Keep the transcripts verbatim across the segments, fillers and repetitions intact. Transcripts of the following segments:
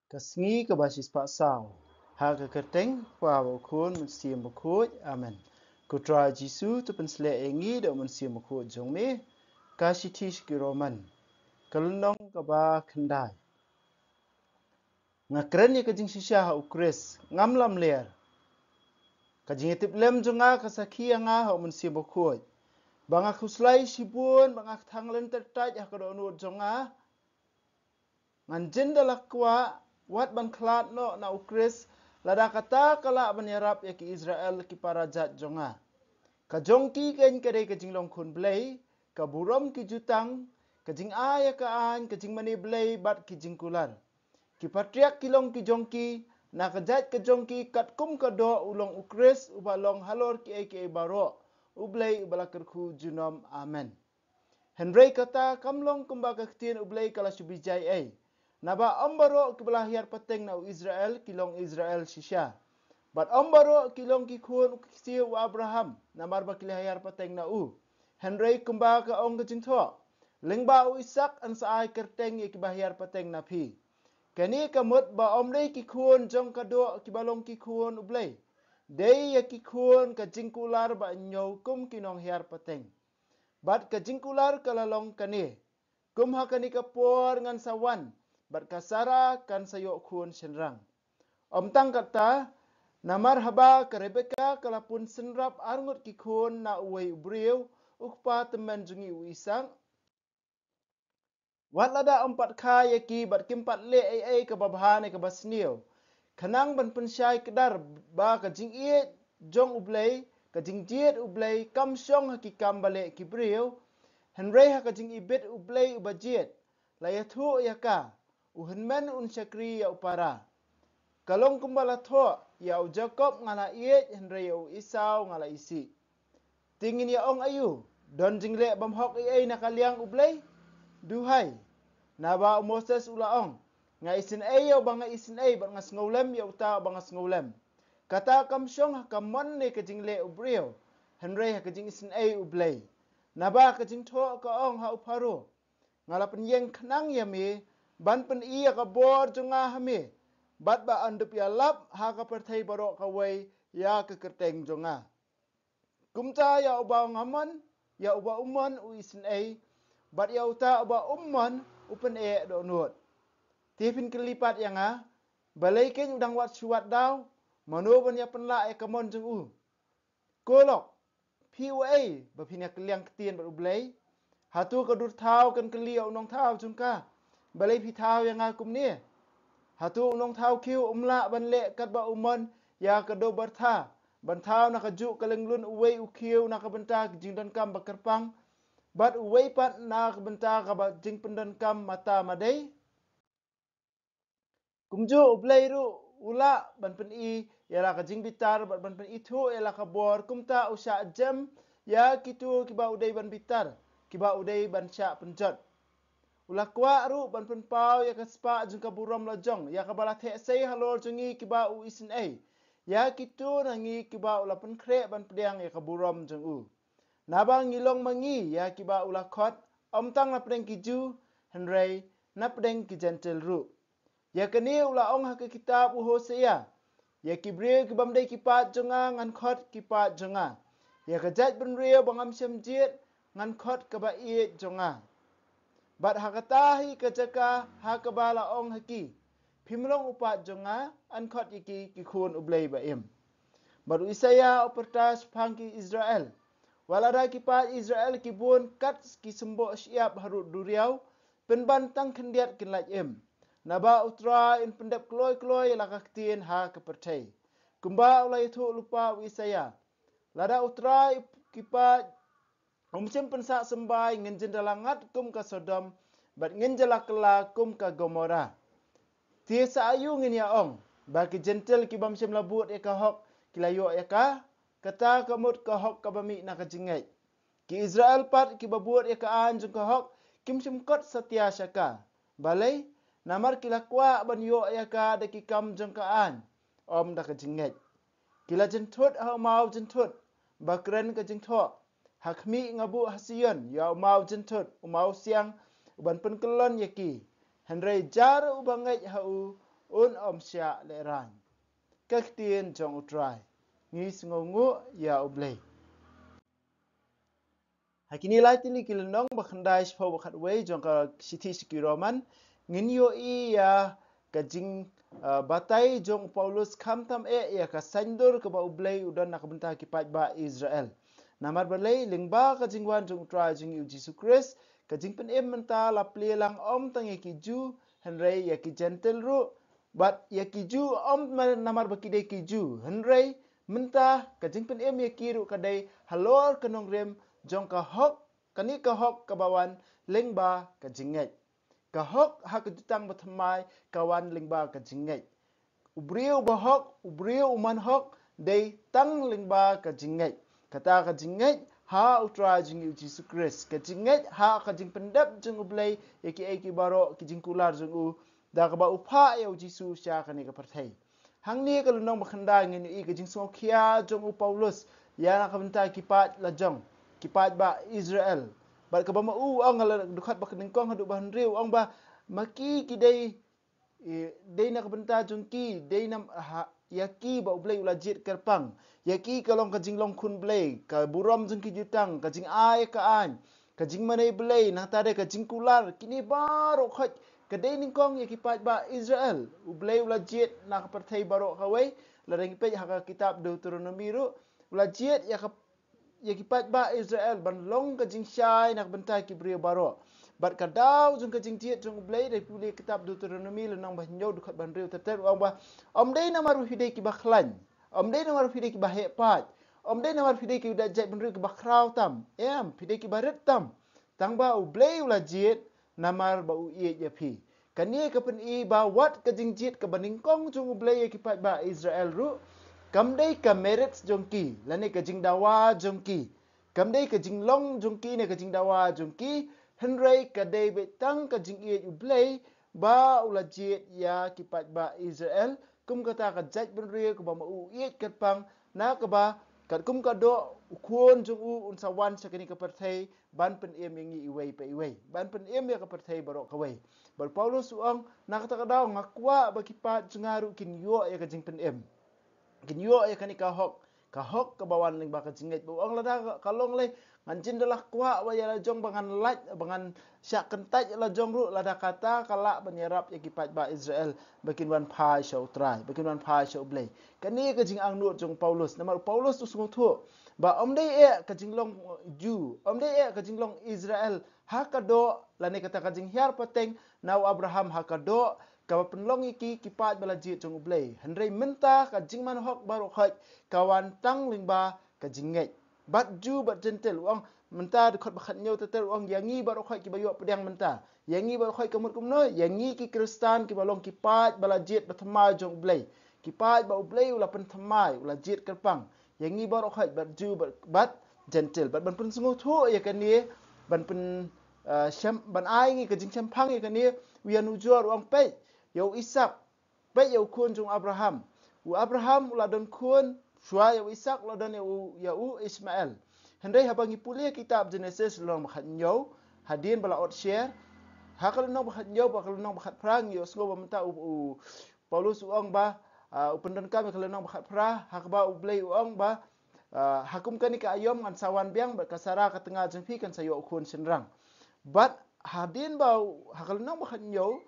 Ka sngi kaba shispah saw. Ha ka kyrteng Kpa bad u Khun Mynsiem Bakhuid. Amen. Ko Trai Jisu, to pynshlur ïa ngi da u Mynsiem Bakhuid jong me. Ka shithi sha ki Roman. Ka lynnong kaba khyndai. Nga kren ïa ka jingshisha ha u Khrist, ngam lamler. Ka jingïatiplem jong nga ka sakhi ïa nga ha u Mynsiem Bakhuid. Ba nga khuslai shibun, ba nga kthang lynter tait ha ka dohnud jong nga. Ngan jin da la kwah, wat ban khlad noh na u Khrist, lada kata ka lah ban ïarap ïa ki Israel ki para jait jong nga. Ka jong ki keiñ ka dei ka jinglong khun Blei, ka burom ki jutang, ka jingai ïa ka aiñ, ka jingmane Blei bad ki jingkular. Ki patriark ki long ki jong ki, na ka jait ka jong ki katkum ka doh u long u Khrist uba long halor kiei kiei baroh, u Blei uba la kyrkhu junom. Amen. Hynrei kata kam long kumba ka ktien u Blei ka la shu bijai ei. Naba ym baroh kiba la hiar pateng na u Israel ki long Israel shisha. Bad ym baroh ki long ki khun u ksiew u Abraham, namar ba ki la hiar pateng na u. Hynrei kumba ka ong ka jingthoh, lyngba u Isak yn sa ai kyrteng ïa kiba hiar pateng na phi. Kane ka mut ba ym dei ki khun jong ka doh kiba long ki khun u Blei. Dei ïa ki khun ka jingkular ba ñiew kum ki nonghiar pateng. Bad ka jingkular ka la long kane. Kum ha kane ka por ngan sa wan, bad ka Sara kan sa ïoh khun shynrang. Ym tang kata, namar haba ka Rebeka ka la pun synrap arngut ki khun na uwei u briew, u kpa tymmen jong ngi u Isak. Wat lada ym pat kha ïa ki bad kim pat leh ei ei kaba bha ne kaba sniew. Khnang ban pynshai kdar ba ka jingïeit jong u Blei, ka jingjied u Blei, kam shong ha ki kam ba leh ki briew. Hynrei ha ka jingibit u Blei uba jied. La ïathuh ïa ka, u hynmen un shakri ïa u para. Ka long kumba la thoh, ïa u Jakob nga la ïeit, hynrei ïa u Esau nga la isih. Te ngin ïa ong aïu, don jingleh bymhok ei ei na ka liang u Blei? Duhai. Naba u Moses u la ong, nga isynei ïa uba nga isynei, bad nga sngewlem ïa uta uba nga sngewlem. Kata kam shong ha ka mon ne ka jingleh u briew, hynrei ha ka jingisynei u Blei. Naba ka jingthoh ka ong ha u Pharo, nga la pynïeng khnang ïa me, ban pyni ïa ka bor jong nga ha me, bad ba yn dup ïalap ha ka pyrthei baroh kawei ïa ka kyrteng jong nga. Kumta ïa uba nga mon, ïa uba u mon u isynei, bad ïa uta uba um mon u pyneh dohnud. Te phin kylli pat ïa nga, balei keiñ u dang wad shu wad daw, mano ban ïa pynlah ïa ka mon jong u? Ko lok, phi uei, ba phin ïa kylliang ktien bad u Blei? Hato ka dur thaw kan kylli ïa u nongthaw jong ka, balei phi thaw ïa nga kumne? Hato u nongthaw khiew um lah ban leh katba u mon ïa ka doh bartha, ban thaw na kajuh ka lynglun uwei u khiew na ka bynta ka jingdonkam ba kyrpang, bad uwei pat na ka bynta kaba jingpyndonkam mata madei? Kumjuh u Blei ruh u lah ban pyni ïa la ka jingbitar bad ban pynithuh ïa la ka bor, kumta u shah jem ïa kito kiba u dei ban bitar, kiba u dei ban shah pynjot. U la kwah ruh ban pynpaw ïa ka spah jong ka burom la jong, ïa kaba la theh sei halor jong ngi kiba u isynei, ïa kito na ngi kiba u la pynkhreh ban pdiang ïa ka burom jong u. Naba ngi long ma ngi ïa kiba u la khot, ym tang na pdeng ki Jiw, hynrei na pdeng ki Jentil ruh. Ïa kane u la ong ha ka kitab u Hosea, ïa ki briew kibym dei ki paid jong nga ngan khot ki paid jong nga, ïa ka jaitbynriew ba ngam shym jied ngan khot kaba ïeit jong nga. Bad ha kata hi ka jaka ha kaba la ong ha ki, phim long u paid jong nga, yn khot ïa ki ki khun u Blei ba im. Bad u Isaïah u pyrta shaphang ki Israel, wat lada ki paid Israel ki bun kat ki symboh shyiap harud duriaw, pynban tang khyndiat kin lait im. Naba u Trai un pyndep kloi kloi ïa la ka ktien ha ka pyrthei. Kumba u la ïathuh lypa u Isaïah, lada u Trai ki paid um shym pynsah symbai, ngin jin da la ngat kum ka Sodom, bad ngin jin la kylla kum ka Gomorrah. Te sa aïu ngin ïa ong, ba ki Jentil kibym shym la bud ïa ka hok ki la ïoh ïa ka? Kata ka mut ka hok kaba mih na ka jingngeit. Ki Israel pat kiba bud ïa ka aiñ jong ka hok, kim shym kot satia sha ka. Balei? Namar ki la kwah ban ïoh ïa ka da ki kam jong ka aiñ, ym da ka jingngeit. Ki la jynthut ha u maw jynthut, ba kren ka jingthoh. Ha khmih nga buh ha Sion ïa u maw jynthut, u maw siang, uban pynkyllon ïa ki. Hynrei jar uba ngeit ha u, un ym shah lehraiñ. Ka ktien jong U Trai. Ngi sngewnguh ïa U Blei. Ha kine lai tylli ki lynnong ba khyndai shiphew ba khatwei jong ka shithi sha ki Roman, ngin ïohi ïa ka jing, ah, batai jong u Paulus khamtam eh ïa ka saiñdur kaba U Blei u don na ka bynta ki paidbah Israel. Namar balei, lyngba ka jingwan jong U Trai jong ngi U Jisu Khrist, ka jingpynim mynta la plie lang ym tang ïa ki Jiw, hynrei ïa ki Jentil ruh, bad ïa ki Jiw ym namar ba ki dei ki Jiw, hynrei mynta ka jingpynim ïa ki ruh ka dei halor ka nongrim jong ka hok, kane ka hok kaba wan lyngba ka jingngeit. Ka hok ha ka jutang bathymmai ka wan lyngba ka jingngeit. U briew ba hok, u briew u man hok, dei tang lyngba ka jingngeit. Kata ka jingngeit ha U Trai jong ngi U Jisu Khrist. Ka jingngeit ha ka jingpyndep jong U Blei ïa kiei kiei baroh ki jingkular jong u, da kaba u phah ïa U Jisu sha kane ka pyrthei. Hangne ka lynnong ba khyndai ngin ïohi ka jingsngewkhia jong u Paulus ïa na ka bynta ki paid la jong, ki paidbah Israel. Bad kaba ma u u ong ha la dkhot ba nyngkong haduh ba hynriew, u ong ba ma ki ki dei, eh, dei na ka bynta jong ki, dei na, ha, ïa ki ba U Blei u la jied kyrpang. Ïa ki ka long ka jinglong khun Blei, ka burom jong ki jutang, ka jingai ka aiñ, ka jingmane Blei, nangta de ka jingkular, kine baroh khoit ka dei nyngkong ïa ki paidbah Israel. U Blei u la jied na ka pyrthei baroh kawei, lada ngi peit ha ka kitab Deuteronomi ruh, u la jied ïa ka, ïa ki paidbah Israel ban long ka jingshai na ka bynta ki briew baroh. Bad ka daw jong ka jingjied jong U Blei, da pule kitab Deuteronomi lynnong ba hynñiew dkhot ba hynriew ter ter, u ong ba ym dei namar ba phi dei kiba khlaiñ, ym dei namar ba phi dei kiba heh paid, ym dei namar ba phi dei ki jaitbynriew kiba khraw tam, em, phi dei kiba rit tam. Tang ba U Blei u la jied namar ba u ïeit ïa phi. Kane ka pyni ba wat ka jingjied kaba nyngkong jong U Blei ïa ki paidbah Israel ruh kam dei ka merit jong ki, lane ka jingdawa jong ki. Kam dei ka jinglong jong ki ne ka jingdawa jong ki, hynrei ka dei beit tang ka jingïeit U Blei ba u la jied ïa ki paidbah Israel kum kata ka jaitbynriew kaba ma u ïeit kyrpang, na kaba katkum ka doh u Khun jong u un sa wan sha kane ka pyrthei ban pynim ïa ngi iwei pa iwei, ban pynim ïa ka pyrthei baroh kawei. Bad u Paulus u ong, na kata ka daw nga kwah ba ki paid jong nga ruh kin ïoh ïa ka jingpynim, kin ïoh ïa kane ka hok, ka hok kaba wan lyngba ka jingngeit. Ba u ong lada ka, ka long lei, ngan jin da la kwah ba ïa la jong ba ngan lait, ba ngan shah kyntait ïa la jong ruh, lada kata ka lah ban ïarap ïa ki paidbah Israel ba kin wan phai sha U Trai, ba kin wan phai sha U Blei. Kane ka jingangnud jong u Paulus. Namar u Paulus u sngewthuh ba ym dei eh ka jinglong Jiw, ym dei eh ka jinglong Israel ha ka doh, lane kata ka jinghiar pateng na u Abraham ha ka doh kaba pynlong ïa ki ki paid ba la jied jong U Blei. Hynrei mynta ka jingman hok baroh khoit ka wan tang lyngba ka jingngeit. Bad Jiw bad Jentil, u ong mynta dkhot ba khathynñiew ter ter, u ong ïa ngi baroh khoit kiba ïoh pdiang mynta. Ïa ngi baroh khoit ka mut kumno, ïa ngi ki Khristan kiba long ki paid ba la jied bathymmai jong U Blei. Ki paid ba U Blei u la pynthymmai, u la jied kyrpang. Ïa ngi baroh khoit bad Jiw bad, bad Jentil. Bad ban pynsngewthuh ïa kane, ban pyn, ah, shem, ban ai ngi ka jingshemphang ïa kane, u ïanujor u ong peit ïa u Isak. Peit ïa u khun jong u Abraham. U Abraham u la don khun, shuwa ïa u Isak u la don ïa u, ïa u Ishmael. Hynrei haba ngi pule kitab Jenesis lynnong ba khathynñiew, hadien ba la ot sher, ha ka lynnong ba khathynñiew bad ka lynnong ba khatphra ngi ïohsngew ba mynta u, u Paulus u ong ba, ah, u pyndonkam ïa ka lynnong ba khatphra, ha kaba U Blei u ong ba, ah, ha kum kane ka aïom ngan sa wan biang bad ka Sara ka tnga jong phi kan sa ïoh u khun shynrang. Bad hadien ba u, ha ka lynnong ba khathynñiew,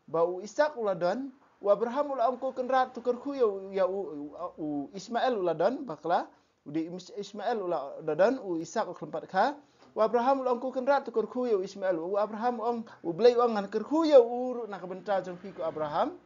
ba u Isak u la don, u Abraham u la ong ko Kynrad to kyrkhu ïa u, ïa u, u, u Ishmael u la don, bakla, u dei Is-, Ishmael u la, u la don, u Isak u khlem pat kha. U Abraham u la ong ko Kynrad to kyrkhu ïa u Ishmael. U Abraham u ong, U Blei u ong ngan kyrkhu ïa u ruh na ka bynta jong phi ko Abraham.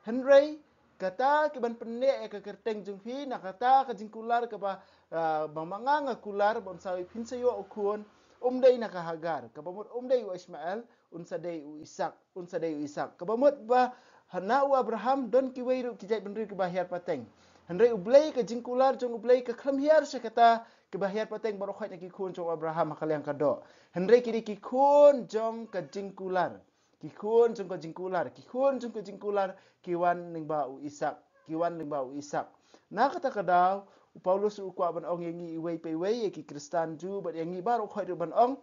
Hynrei kata ki ban pynneh ïa ka kyrteng jong phi na kata ka jingkular kaba, ah, ba ma nga nga kular ba un sa, phin sa ïoh u khun, um dei na ka Hagar, kaba mut um dei u Ishmael, un sa dei u Isak, un sa dei u Isak. Kaba mut ba hana u Abraham don kiwei ruh ki jaitbynriew kiba hiar pateng. Hynrei U Blei, ka jingkular jong U Blei ka khlem hiar sha kata kiba hiar pateng baroh khoit na ki khun jong u Abraham ha ka liang ka doh. Hynrei ki dei ki khun jong ka jingkular. Ki khun jong ka jingkular, ki khun jong ka jingkular ki wan lyngba u Isak, ki wan lyngba u Isak. Na kata ka daw u Paulus u kwah ban ong ïa ngi iwei pa iwei, ïa ki Khristan Jiw bad ïa ngi baroh khoit ruh ban ong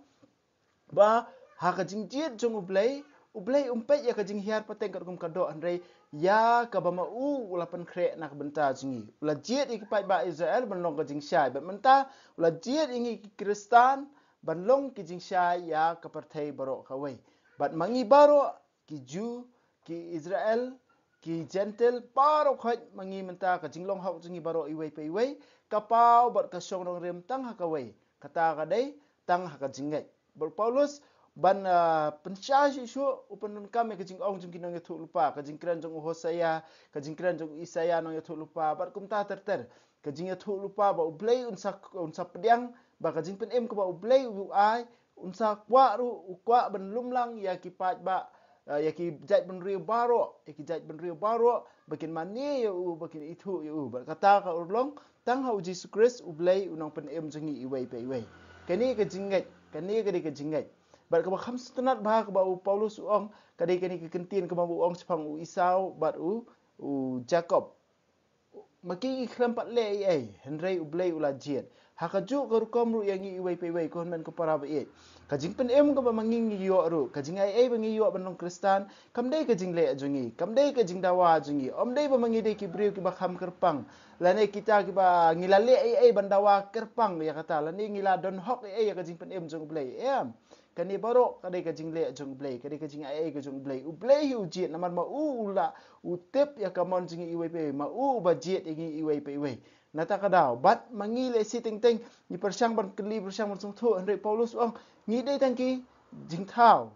ba ha ka jingjied jong U Blei, U Blei um peit ïa ka jinghiar pateng katkum ka doh, hynrei ïa kaba ma u u la pynkhreh na ka bynta jong ngi. U la jied ïa ki paidbah Israel ban long ka jingshai, bad mynta u la jied ïa ngi ki Khristan ban long ki jingshai ïa ka pyrthei baroh kawei. Bad ma ngi baroh, ki Jiw, ki Israel, ki Jentil, baroh khoit ma ngi mynta, ka jinglong hok jong ngi baroh iwei pa iwei ka paw bad ka shong nongrim tang ha kawei, kata ka dei tang ha ka jingngeit. Bad Paulus ban, ah, pynshai shuh shuh, u pyndonkam ïa ka jingong jong ki nongïathuhlypa, ka jingkren jong u Hosea, ka jingkren jong u Isaïah nongïathuhlypa, bad kumta ter ter. Ka jingïathuhlypa ba U Blei un sa, un sa pdiang, ba ka jingpynim kaba U Blei u ai, un sa kwah ruh, u kwah ban lumlang ïa ki paidbah, eh, ïa ki jaitbynriew baroh, ïa ki jaitbynriew baroh, ba kin mane ïa u, ba kin ithuh ïa u. Bad kata ka urlong tang ha U Jisu Khrist, U Blei, U Nongpynim jong ngi iwei pa iwei. Kane ka jingngeit, kane ka dei ka jingngeit. Bad kaba kham sngewtynnat bha kaba u Paulus u ong, ka dei kane ka kyntien kaba u ong shaphang u Esau bad u, u Jakob. Ma ki ki khlem pat leh ei ei, hynrei U Blei u la jied. Ha kajuh ka rukom ruh ïa ngi iwei pa iwei, ko hynmen ko para ba ïeit. Ka jingpynim kaba ma ngi ngi ïoh ruh, ka jingai ei ba ngi ïoh ban long Khristan, kam dei ka jingleh jong ngi, kam dei ka jingdawa jong ngi, ym dei ba ma ngi dei ki briew kiba kham kyrpang, lane kita kiba ngi la leh ei ei ban dawa kyrpang ïa kata, lane ngi la don hok ei ei ïa ka jingpynim jong U Blei. Em. Kane baroh ka dei ka jingleh jong U Blei, ka dei ka jingai ei ka jong U Blei. U Blei hi u jied, namar ma u u la, u tip ïa ka mon jong ngi iwei pa iwei, ma u uba jied ïa ngi iwei pa iwei. Nata ka daw, bad ma ngi lehse teng teng ngi pyrshang ban kylli, pyrshang ban sngewthuh, hynrei Paulus u ong, ngi dei tang ki jingthaw,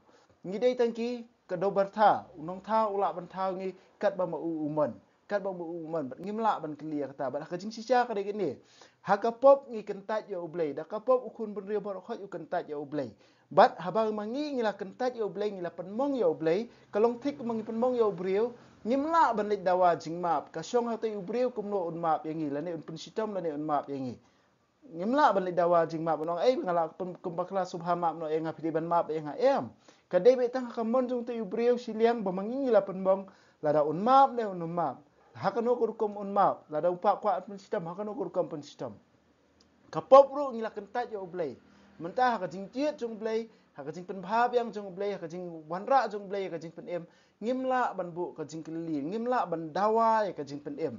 ngi dei tang ki ka dewbyrtha, u nongthaw u lah ban thaw ngi katba ma u u mon. Katba ma u u mon, bad ngim lah ban kylli ïa kata. Bad ha ka jingshisha ka dei kane. Ha ka pop ngi kyntait ïa U Blei, da ka pop u khun bynriew baroh khoit u kyntait ïa U Blei. Bad haba ma ngi ngi la kyntait ïa U Blei, ngi la pynmong ïa U Blei, ka long thik ma ngi pynmong ïa u briew, ngim lah ban leit dawa jingmap. Ka shong ha utei u briew kumno un map ïa ngi, lane un pynshitom, lane un map ïa ngi. Ngim lah ban leit dawa jingmap, ban ong, ei, nga lah pyn-, pynbakla sngewbha map noh ïa nga, phi dei ban map ïa nga, em. Ka dei beit tang ha ka mon jong utei u briew shiliang ba ma ngi ngi la pynmong, lada un map ne un ym map, ha kano ka rukom un map, lada u pap kwah pynshitom, ha kano ka rukom pynshitom. Ka pop ruh ngi la kyntait ïa U Blei. Mynta ha ka jingjied jong U Blei, ha ka jingpynbha biang jong U Blei, ha ka jingwanrah jong U Blei, ha ka jingpynim, ngim lah ban buh ka jingkylli, ngim lah ban dawa ïa ka jingpynim.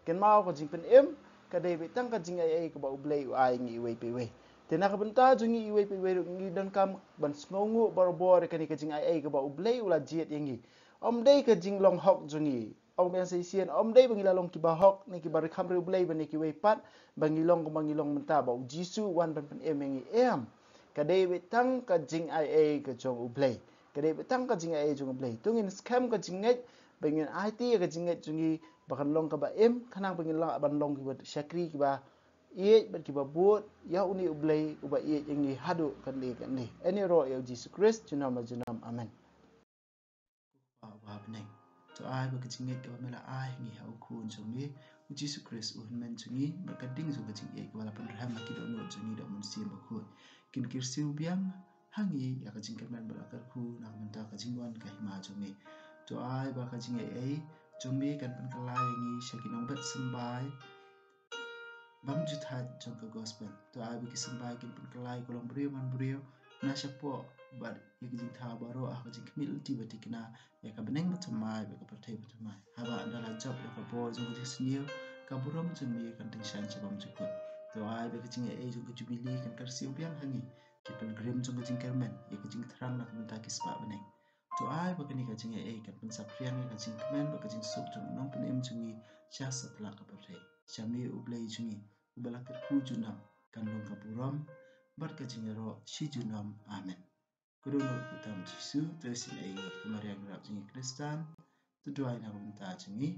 Kynmaw, ka jingpynim ka dei beit tang ka jingai ei kaba U Blei u ai ngi iwei pa iwei. Te na ka bynta jong ngi iwei pa iwei ruh ngi donkam ban sngewnguh barabor ïa kane ka jingai ei kaba U Blei u la jied ïa ngi. Ym dei ka jinglong hok jong ngi. Ong biang sa shisien, ym dei ba ngi la long kiba hok ne kiba ri kham ri U Blei ban ïa kiwei pat, ba ngi long kumba ngi long mynta, ba U Jisu u wan ban pynim ïa ngi, em. Ka dei beit tang ka jingai ei ka jong U Blei. Ka dei beit tang ka jingai ei jong U Blei. To ngin skhem ka jingngeit, ba ngin aiti ïa ka jingngeit jong ngi ba kan long kaba im, khnang ba ngin lah ban long kiba shakri kiba ïeit bad kiba bud ïa une U Blei uba ïeit ïa ngi haduh kane kane. Ïaroh ïa U Jisu Khrist junom la junom. Amen. Ko Kpa uba ha bneng, to ai ba ka jingngeit kaba me la ai ha ngi ha u Khun jong me, U Jisu Khrist u Hynmen jong ngi, bad ka ding jong ka jingïeit kaba la pynrhem ha ki dohnud jong ngi da U Mynsiem Bakhuid, kin kyrsiew biang ha ngi ïa ka jingkyrmen bad la kyrkhu na ka bynta ka jingwan ka Hima jong me. To ai ba ka jingaiei jong me kan pynkylla ïa ngi sha ki nongbet symbai bymjuthaid jong ka gospel. To ai ba ki symbai kin pynkylla ïa ka longbriew manbriew na shapoh bad ïa ka jingthaw baroh ha ka jingkhmih lynti ba thikna ïa ka bneng bathymmai bad ka pyrthei bathymmai. Haba ynda la jop ïa ka bor jong ka jingsniew, ka burom jong me kan tyngshaiñ sha bymjukut. To ai ba ka jingaiei jong ka jubili kan kyrsiew biang ha ngi, ki pilgrim jong ka jingkyrmen, ïa ka jingthrang na ka bynta ki spah bneng. To ai ba kane ka jingaiei kan pynsaphriang ïa ka jingkmen bad ka jingsuk jong u Nongpynim jong ngi sha satlak ka pyrthei. Sha me U Blei jong ngi uba la kyrkhu junom, kan long ka burom bad ka jingïaroh shi junom. Amen. Ko dohnud kyrteng U Jisu, to isynei ïa ngi. Ko Maria nongrep jong ngi Khristan, to duwai na ka bynta jong ngi.